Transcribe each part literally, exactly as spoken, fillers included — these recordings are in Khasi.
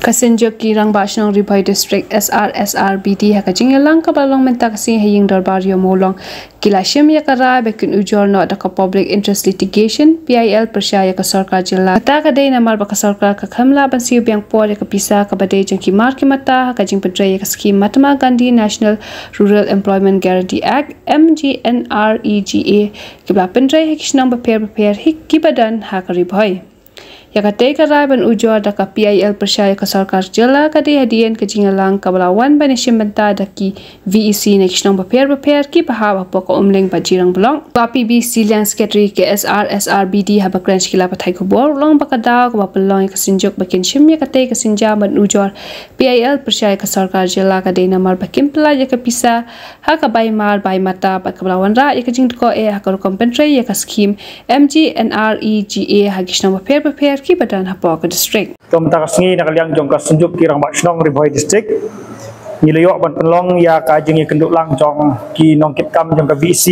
Ka Synjuk ki Rangbah Shnong Ri Bhoi District, S R S R B D, ha ka jingïalang kaba la long mynta ka sngi ha ïing dorbar Ïew Mawlong, ki la shim ïa ka rai ba kin ujor noh da ka Public Interest Litigation, P I L, pyrshah ïa ka sorkar jylla. Kata ka dei namar ba ka sorkar ka khlem lah ban siew biang por ïa ka pisa kaba dei jong ki mar ki mata ha ka jingpyntrei ïa ka skhim Mahatma Gandhi National Rural Employment Guarantee Act, M G N R E G A, kiba la pyntrei ha ki shnong bapher bapher hi kiba don ha ka Ri Bhoi. Ïa katei ka rai ban ujor da ka P I L pyrshah ïa ka sorkar jylla ka dei hadien ka jingïalang kaba la wan ban ïashim bynta da ki V E C na ki shnong bapher bapher kiba hap hapoh ka Umling bad Jirang Block. Ka P B Sylliang, Secretary ka S R S R B D, haba kren sha ki lad pathai khubor, u ong ba ka daw kaba pynlong ïa ka Synjuk ba kin shim ïa katei ka sienjam ban ujor P I L pyrshah ïa ka sorkar jylla ka dei namar ba kim pyllait ïa ka pisa ha ka bai mar bai mata bad kaba la wanrah ïa ka jingtkoh eh ha ka rukom pyntrei ïa ka skhim M G N R E G A ha ki shnong bapher bapher kiba don hapoh ka district. To mynta ka sngi na ka liang jong ka Synjuk ki Rangbah Shnong Ri Bhoi District, ngi la ïoh ban pynlong ïa ka jingïakynduh lang jong ki nongkitkam jong ka V E C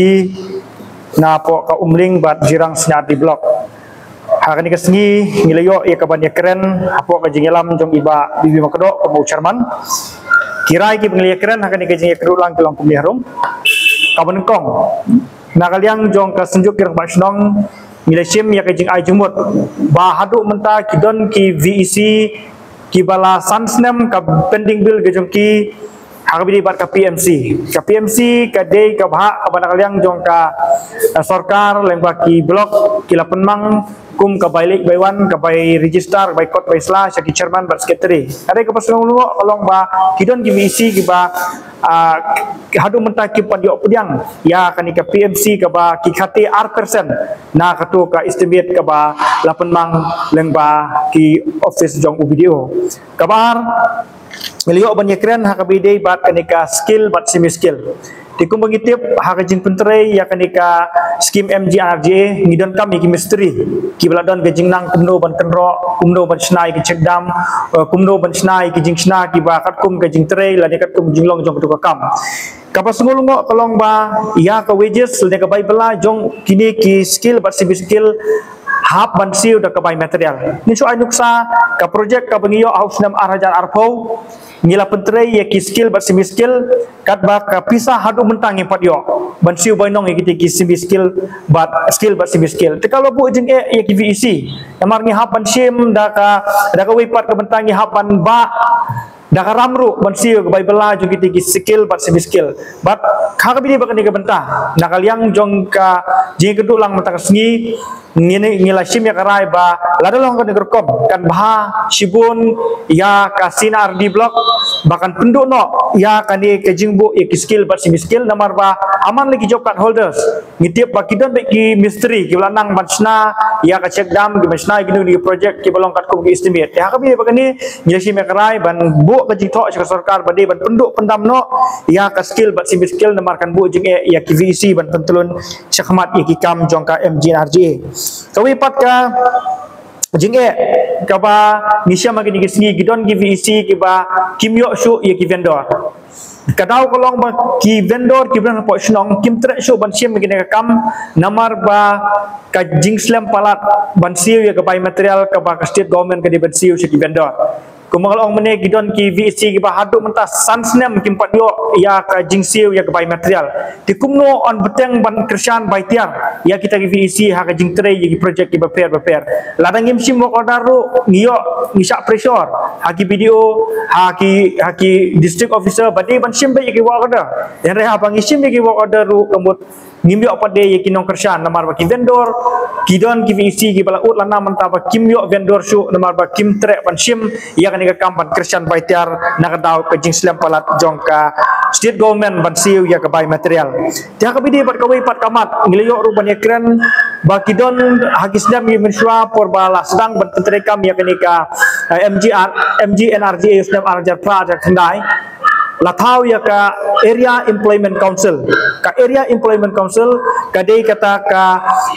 napoh ka Umling bad Jirang Sniawbhalang Block. Ha kane ka sngi ngi la ïoh ïa ka ban ïakren hapoh ka jingïalam jong i Bah B B Makdoh kum u chairman. Ki rai kiba ngi la ïakren ha kane ka jingïakynduh lang ki long kumne harum. Kaba nyngkong, na ka liang jong ka Synjuk ki Rangbah Shnong, ngi la shim ïa ka jingai jingmut ba haduh mynta ki don ki V E C kiba la san snem ka pending bill ka jong ki ha kaba ïadei bad ka P M C. Ka P M C ka dei ka bhah kaba na ka liang jong ka, eh, sorkar lyngba ki block ki la pynmang kum ka bai leit bai wan, ka bai register, ka bai kot bai sla sha ki chairman bad secretary. Ka dei kaba sngewlyngngoh ka long ba ki don ki V E C kiba, ah, haduh mynta kim pat ïoh pdiang ïa kane ka P M C kaba ki khate ar percent na kato ka estimate kaba la pynmang lyngba ki office jong u B D O. Kaba ar, ngi la ïoh ban ïakren ha kaba ïadei bad kane ka skill bad semi skill. Te kumba ngi tip ha ka jingpyntrei ïa kane ka skhim M G N R E G A, ngi donkam ïa ki mistri kiba la don ka jingnang kumno ban kynroh, kumno ban shna ïa ki check dam, eh, kumno ban shna ïa ki jingshna kiba katkum ka jingtrei lane katkum jinglong jong kato ka kam. Kaba sngewlyngngoh ka long ba ïa ka wages lane ka bai bylla jong kine ki skill bad semi skill hap ban siew da ka bai material. Ngin shu ai nuksa ka project kaba ngi ïoh ha u snem ar hajar arphew, ngi la pyntrei ïa ki skill bad semi skill, katba ka pisa haduh mynta ngim pat ïoh ban siew bainong ïa kite ki semi skill bad skill bad semi skill. Te ka la buh jingeh ïa ki V E C. Namar ngi hap ban shim da ka, da kawei pat ka bynta ngi hap ban bah da ka ram ruh ban siew ka bai bylla jong kite ki skill bad semi skill. Bad ha kaba ïadei bad kane ka bynta, na ka liang jong ka jingïakynduh lang mynta ka sngi, ngi, ngi la shim ïa ka rai ba lada long kane ka rukom kan bha shibun ïa ka C and R D block ba kan pynduh noh ïa kane ka jingbuh ïa ki skill bad semi skill, namar ba ha man la ki job card holders ngi tip ba ki don beit ki mistri kiba la nang ban shna ïa ka check dam, kiba shna ïa kino kino ki project kiba long katkum ki estimate. Te ha kaba ïadei bad kane ngi la shim ïa ka rai ban buh ka jingthoh sha ka sorkar ba dei ban pynduh pyndam noh ïa ka skill bad semi skill namar kan buh jingeh ïa ki V E C ban pyntlun shakhmat ïa ki kam jong ka M G N R E G A. Kawei pat ka jingeh kaba ngi shem ha kine ki sngi, ki don ki V E C kiba kim ïoh shuh ïa ki vendor. Ka daw ka long ba ki vendor kiba don hapoh shnong kim treh shuh ban shim ïa kine ki kam namar ba ka jingslem palat ban siew ïa ka bai material kaba ka state government ka dei ban siew sha ki vendor. Kumba nga la ong mynne, ki don ki V E C kiba haduh mynta san snem kim pat ïoh ïa ka jingsiew ïa ka bai material. Te kumno yn bteng ban kyrshan bai tiar ïa kita ki V E C ha ka jingtrei ïa ki project kiba pher ba pher. Lada ngim shim work order ruh ngi ïoh, ngi shah pressure ha ki B D O, ha ki, ha ki district officer ba dei ban shim beit ïa ki work order. Hynrei haba ngi shim ïa ki work order ruh ka mut ngim ïoh pat de ïa ki nongkyrshan namar ba ki vendor ki don ki V E C kiba la ud lana mynta ba kim ïoh vendor shuh namar ba kim treh ban shim ïa kane ka kam ban kyrshan bai tiar na ka daw ka jingslem palat jong ka state government ban siew ïa ka bai material. Te ha kaba ïadei bad kawei pat ka mat, ngi la ïoh ruh ban ïakren ba ki don ha ki snem ki mynshuwa por ba la sdang ban pyntreikam ïa kane ka, eh, M G R, M G N R E G A u snem ar hajar phra, ar hajar khyndai, la thaw ïa ka Area Employment Council. Ka Area Employment Council ka dei kata ka,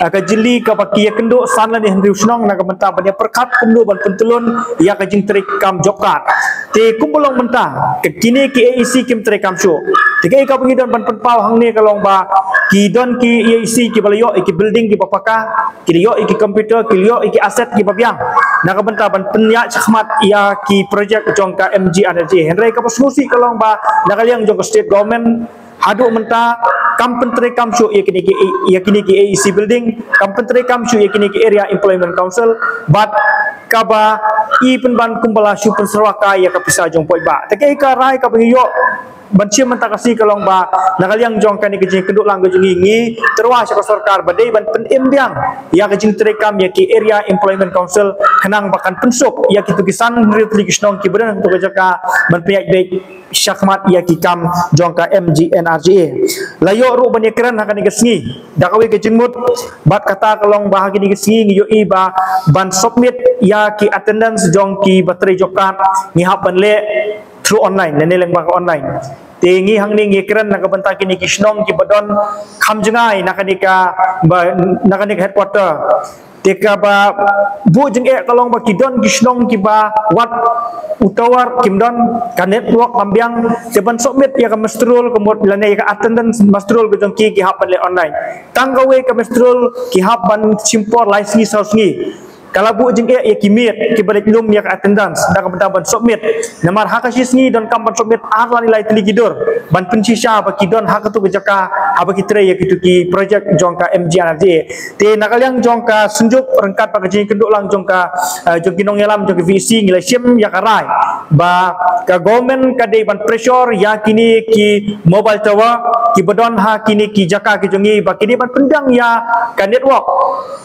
eh, ka jylli kaba ki ïakynduh san lane hynriew shnong na ka bynta ban ïapyrkhat kumno ban pyntlun ïa ka jingtreikam job card. Te kumba long mynta, ka kine ki A E C kim treikam shuh. Te kaei kaba ngi don ban pynpaw hangne ka long ba ki don ki A E C kiba la ïoh ïa ki building kiba paka, ki la ïoh ïa ki computer, ki la ïoh ïa ki asset kiba biang. na ka bynta ban pynïaid shakhmat ïa ki project jong ka MGNREGA. Hynrei kaba sngewsih ka long ba na ka liang jong ka state government haduh mynta kam pyntreikam shuh ïa kine ki, ïa kine ki AEC building, kam pyntreikam shuh ïa kine ki Area Employment Council, bad kaba i pynban kumba la shu pynsyrwa kai ïa ka pisa jong paidbah. Te ka rai kaba ngi ïoh ban shim mynta ka sngi ka long ba na ka liang jong kane ka jingkynduh lang ka jong ngi, ngi tyrwa sha ka sorkar ba dei ban pynim biang ïa ka jingtreikam ïa ki Area Employment Council khnang ba kan pynsuk ïa kitu ki san hynriew tylli ki shnong kiba don ha katu ka jaka ban pynïaid beit shakhmat ïa ki kam jong ka MGNREGA. La ïoh ruh ban ïakren ha kane ka sngi da kawei ka jingmut, bad kata ka long ba ha kane ka sngi ngi ïohi ba ban submit ïa ki attendance jong kiba trei job card ngi hap ban leh through online, lane lyngba ka online. Te ngi hangne ngi kren na ka bynta kine ki shnong kiba don kham jngai na kane ka, ba, na kane ka headquarter. Te kaba buh jingeh ka long ba ki don ki shnong kiba wat u tower kim don, ka network kam biang, te ban submit ïa ka muster roll ka mut lane ïa ka attendance muster roll ka jong ki ki hap ban leh online. Tang kawei ka muster roll ki hap ban shim por lai sngi saw sngi. Ka la buh jingeh ïa ki miet kiba leit lum ïa ka attendance na ka bynta ban submit. Namar ha ka shi sngi donkam ban submit ar lane lai tylli ki dur ban pynshisha ba ki don ha katu ka jaka haba ki trei ïa kitu ki project jong ka MGNREGA. Te na ka liang jong ka Synjuk ryngkat bad ka jingkynduh lang jong ka, eh, jong ki nongïalam jong ka VEC ngi la shim ïa ka rai ba ka government ka dei ban pressure ïa kine ki mobile tower kiba don ha kine ki jaka ki jong ngi ba ki dei ban pynbiang ïa ka network.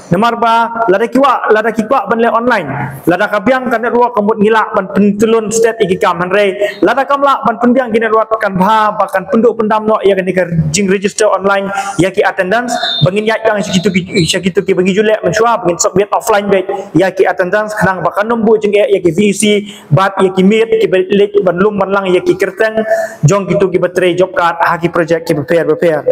Namar ba lada ki kwah, lada ki kwah ban leh online, lada ka biang ka network ka mut ngi lah ban pyntyllun stet ïa ki kam, hynrei lada kam lah ban pynbiang ki network kan bha ba kan pynduh pyndam noh ïa kane ka jingregister online ïa ki attendance, ba ngin ïaid biang sha kitu ki, sha kitu kiba ngi ju leh mynshuwa, ba ngin submit offline beit ïa ki attendance khnang ba kan ym buh jingeh ïa ki VEC bad ïa ki miet kiba leit ban lum ban lang ïa ki kyrteng jong kitu kiba trei job card ha ki project kiba pher ba pher.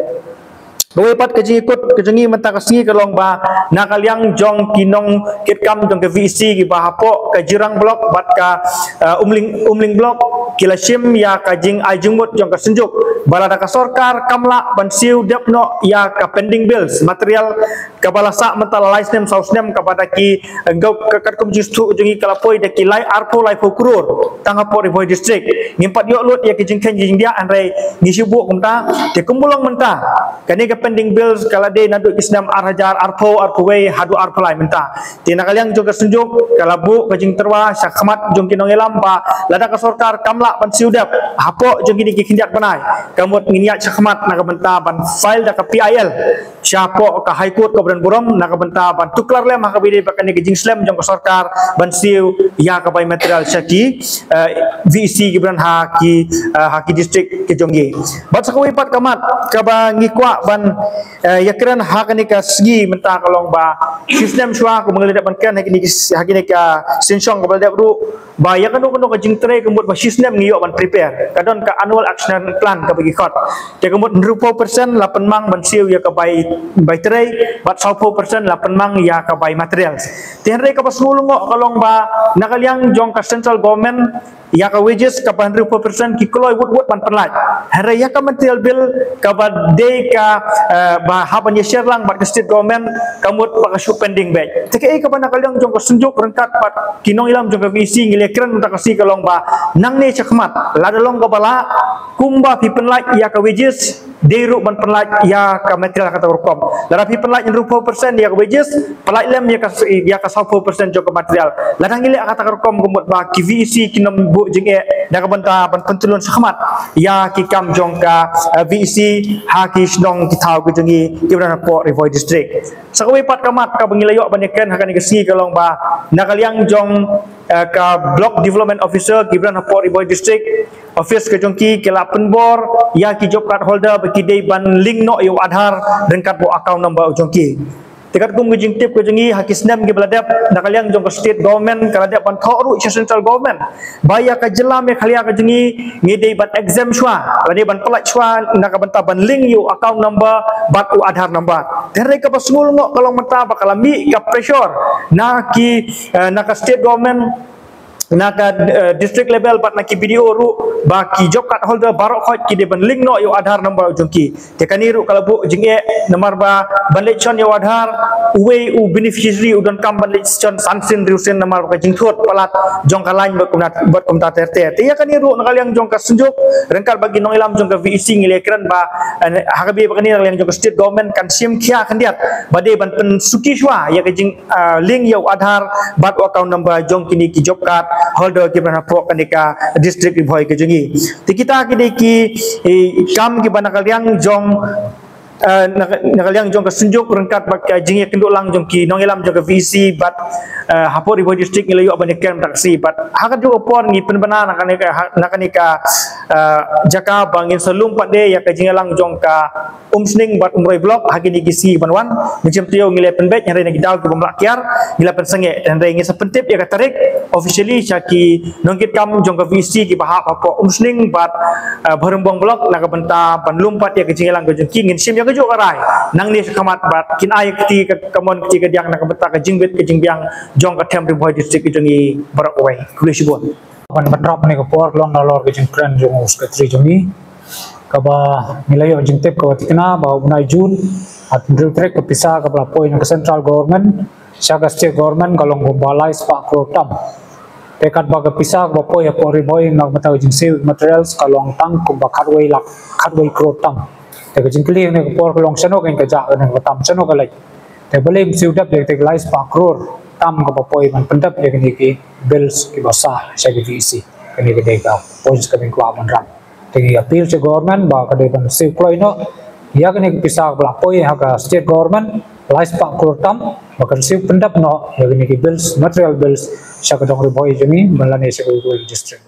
Kawei pat ka jingkut ka jong ngi mynta ka sngi ka long ba na ka liang jong ki nongkitkam jong ka VEC kiba hapoh ka Jirang Block bad ka, eh, Umling, Umling Block ki la shim ïa ka jingai jingmut jong ka Synjuk ba lada ka sorkar kam lah ban siew dep noh ïa ka pending bills material kaba la sah mynta la lai snem saw snem kaba da ki, eh, ka, katkum jingsngewthuh jong ngi ka la poi da ki lai arphew laiphew klur tang hapoh Ri Bhoi District. Ngim pat ïoh lut ïa ki jingkheiñ jingdiah, hynrei ngi shu buh kumta. Te kumba long mynta, kane ka pending bills ka la dei naduh ki snem ar hajar arphew, arphew wei haduh arphew lai mynta. Te na ka liang jong ka Synjuk ka la buh ka jingtyrwa shakhmat jong ki nongïalam ba lada ka sorkar kam lah ban siew dep hapoh jong kine ki khyndiat bnai, ka mut ngin ïaid shakhmat na ka bynta ban file da ka PIL shapoh ka High Court kaba don burom na ka bynta ban tuklar lem ha kaba ïadei bad kane ka jingslem jong ka sorkar ban siew ïa ka bai material sha ki, eh, VEC kiba don ha ki, eh, ha ki district ki jong ngi. Bad sa kawei pat ka mat kaba ngi kwah ban, eh, ïakren ha kane ka sngi mynta ka long ba shi snem shuwa kumba ngi la dep ban kren ha kine ki, ha kine ka synshong kaba la dep ruh, ba ïa kano kano ka jingtrei ka mut ba shi snem ngi ïoh ban prepare. Ka don ka annual action plan kaba ki khot. Te ka mut hynriewphew percent la pynmang ban siew ïa ka bai, bai trei, bad sawphew percent la pynmang ïa ka bai materials. Te hynrei kaba sngewlyngngoh ka long ba na ka liang jong ka central government ïa ka wages kaba hynriewphew percent ki kloi wut wut ban pynlait. Hynrei ïa ka material bill kaba dei ka, eh, ba hap ban ïashare lang bad ka state government ka mut ba ka shu pending beit. Te kaei kaba na ka liang jong ka Synjuk ryngkat bad ki nongïalam jong ka VEC ngi la kren mynta ka sngi ka long ba nangne shakhmat lada long kaba lah kumba phi pynlait ïa ka wages dei ruh ban pynlait ïa ka material ha kata ka rukom. Lada phi pynlait hynriewphew percent ïa ka wages, pynlait lem ïa ka, ïa ka sawphew percent jong ka material. Lada ngi leh ha kata ka rukom ka mut ba ki VEC kin ym buh jingeh na ka bynta ban pyntyllun shakhmat ïa ki kam jong ka, eh, VEC ha ki shnong ki thaw ki jong ngi kiba don hapoh Ri Bhoi District. Sa kawei pat ka mat kaba ngi la ïoh ban ïakren ha kane ka sngi ka long ba na ka liang jong, eh, ka Block Development Officer kiba don hapoh Ri Bhoi District, office ka jong ki ki la pynbor ïa ki job card holder ba ki dei ban link noh ïa u Aadhaar ryngkat bad u account number u jong ki. Te katkum ka jingtip ka jong ngi ha ki snem kiba la dep na ka liang jong ka state government ka la dep ban thoh ruh sha central government ba ïa ka jylla Meghalaya ka jong ngi ngi dei ban exempt shuwa, la dei ban pynlait shuwa na ka bynta ban link ïa u account number bad u Aadhaar number. Te hynrei kaba sngewlyngngoh ka long mynta ba ka la mih ka pressure na ki, eh, na ka state government na ka, eh, district level bad na ki B D O ruh, ba ki job card holder baroh khoit ki dei ban link noh ïa u Aadhaar number jong ki. Te kane ruh ka la buh jingeh namar ba ban leit shon ïa u Aadhaar, uwei u beneficiary u donkam ban leit shon san sien hynriew sien namar ba ka jingthut palat jong ka line bad kumta, bad kumta ter ter. Te ïa kane ruh na ka liang jong ka Synjuk ryngkat bad ki nongïalam jong ka V E C ngi la kren ba, eh, ha kaba ïadei bad kane na ka liang jong ka state government kan shim khia khyndiat ba dei ban pynsuki shuwa ïa ka jing, ah, link ïa u Aadhaar bad u account number jong kine ki job card holder kiba na pdeng kane ka district Ri Bhoi ka jong ngi. Te kita ki dei ki, eh, kam kiba na ka liang jong, eh, na ka, na ka liang jong ka Synjuk ryngkat bad ka jingïakynduh lang jong ki nongïalam jong ka V E C bad, eh, hapoh Ri Bhoi district ngi la ïoh ban ïakren mynta ka sngi bad ha kajuh ka por ngi pynbna na kane ka, ha, na kane ka, eh, jaka ba ngin sa lum pat de ïa ka jingïalang jong ka Umsning bad Umroi block ha kine ki sngi ban wan. Mynshem taïew ngi la pynbeit hynrei na ki daw kiba ym lah kiar ngi la pynsangeh, hynrei ngi sa pyntip ïa ka tarik officially sha ki nongkitkam jong ka V E C kiba hap hapoh Umsning bad, eh, Bhoirymbong block na ka bynta ban lum pat ïa ka jingïalang ka jong ki. Ngin shim ïa kajuh ka rai nangne shakhmat bad kin ai kti ka, ka mon kti ka diang na ka bynta ka jingbit ka jingbiang jong ka them Ri Bhoi district ka jong ngi baroh kawei. Khublei shibun. Ban ban rap ne ka por ka long nalor ka jingkren jong u secretary jong ngi, kaba ngi la ïoh jingtip kaba thikna ba u bnai June, ha hynriew tarik, ka pisa kaba la poi na ka central government sha ka state government ka long kumba lai spah crore tam. Te katba ka pisa kaba poi hapoh Ri Bhoi na ka bynta ka jingsiew materials ka long tang kumba khatwei lak, khatwei crore tam. Te ka jingkylli ne ka por ka long shano ka, ka jah kane ka tam, shano ka leit. Te balei ym siew dep ïa kata ka lai spah crore tam kaba poi ban pyndep ïa kine ki bills kiba sah sha ki V E C. Kane ka dei ka points kaba ngi kwah ban rap. Te ngi appeal sha government ba ka dei ban siew kloi noh ïa kane ka pisa kaba la poi ha ka state government lai spah crore tam, ba kan siew pyndep noh ïa kine ki bills, material bills sha ka dong Ri Bhoi jong ngi ban lane sha ka Ri Bhoi district.